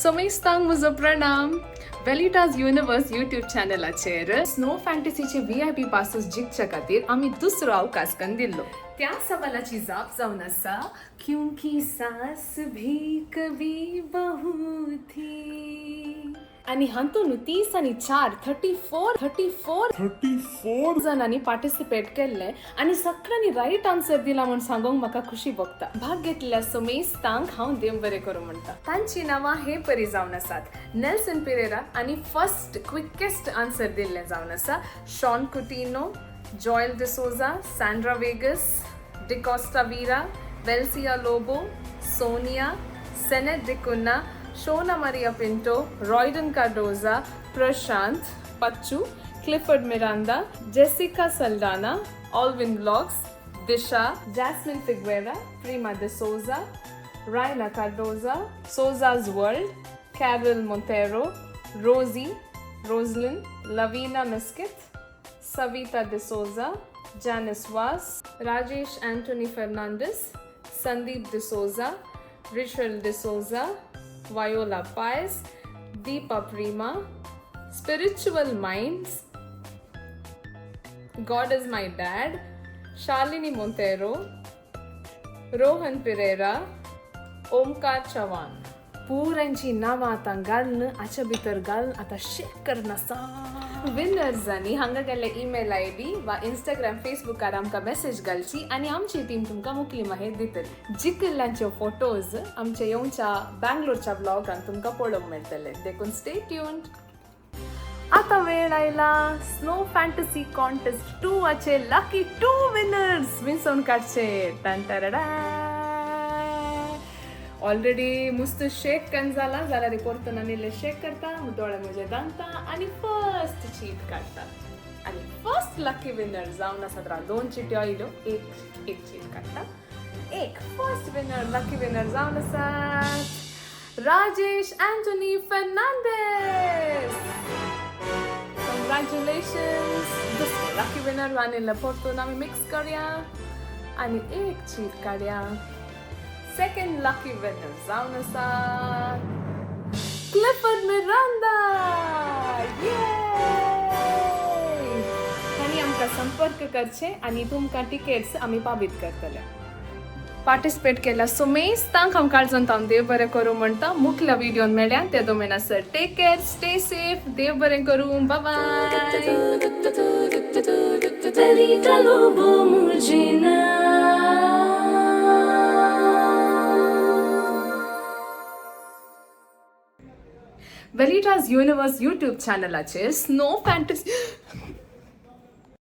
सोमेस्तांक म्हजो प्रणाम. Velita's universe YouTube चॅनलाचेर स्नो फॅन्टसीचे व्हीआयपी पासेस जिखच्या खातीर आमी दुसरो अवकाश कन दिल्लो. त्या सवालाची जाप जावन आसा, क्योंकि सास भी कभी बहू थी. आनी हातून 34, 34, 34 34 जाणांनी पार्टिसिपेट केल्ले आनी सगळ्यांनी रायट आन्सर दिला म्हूण सांगूंक म्हाका खुशी भोगता. भाग घेतलेल्या समेस्तांक हांव देव बरें करूं म्हणटा. तांची नांवां हे परी जावन आसात: नेल्सन पिरेरा आनी फर्स्ट क्विकेस्ट आन्सर दिल्लें जावन आसा Sean Coutinho, Joel D'Souza, Sandra Vegas, D'Costa Veera, Welcia Lobo, Sonia, Senet D'Cunha, Shona Maria Pinto, Royden Cardoza, Prashant Pachu, Clifford Miranda, Jessica Saldanha, Alvin Vlogs, Disha, Jasmine Figuera, Prima D'Souza, Raina Cardoza, Soza's World, Carol Montero, Rosie, Roslyn, Lavina Miskith, Savita D'Souza, Janice Vaz, Rajesh Anthony Fernandes, Sandeep D'Souza, Richard D'Souza, Viola Paes, Deepa Prema, Spiritual Minds, God is My Dad, Shalini Montero, Rohan Pereira, Omkar Chavan. पुरांची नांवां आतां घालून हाच्या भितर घालून आतां शेक करना. विनर्सांनी हांगा गेल्ले ईमेल आयडी वा इंस्टाग्राम, फेसबुकार आमकां मेसेज घालची आनी आमची टीम तुमकां मुकली माहिती दितली. जिखिल्ल्यांचे फोटोज आमच्या येवच्या बँगलोरच्या ब्लॉगान तुमकां पळोवंक मेळटले, देखून स्टे ट्यून्ड. आता वेळ आयला स्नो फॅन्टसी कॉन्टेस्ट 2 आचे लकी 2 विनर्स विंचोवन काडचे. टन. ऑलरेडी मुस्त शेक कन जाला जाल्यार परतून आनी इल्लें शेक करता, दोळे म्हजे दामता आनी फर्स्ट चीट काडटा. आनी फर्स्ट लकी विनर जावन आसा, तर दोन चिट्यो आयल्यो, एक एक चीट काडटा. एक फर्स्ट विनर, लकी विनर जावन आसात राजेश अँटोनी फर्नांडीस. कंग्रॅच्युलेशन्स. दुसरो लकी विनर. आनी परतून आमी मिक्स करया आनी एक चीट काडया. सेकंड लकी विनर जावन आसा क्लिफर्ड मिरांदा. तांणी आमकां संपर्क करचे आनी तुमकां टिकेट्स आमी पावीत करतले. पार्टिसिपेट केल्या सोमेस्तांक हांव काळजान हांव देव बरें करूं म्हणटा. मुखल्या व्हिडियोन मेळ्या, ते दोमेन sir take care, stay safe. देव बरें करूं, bye. Velita Lobo Murgina. Velita's universe YouTube चॅनलाचेर स्नो फॅन्टसी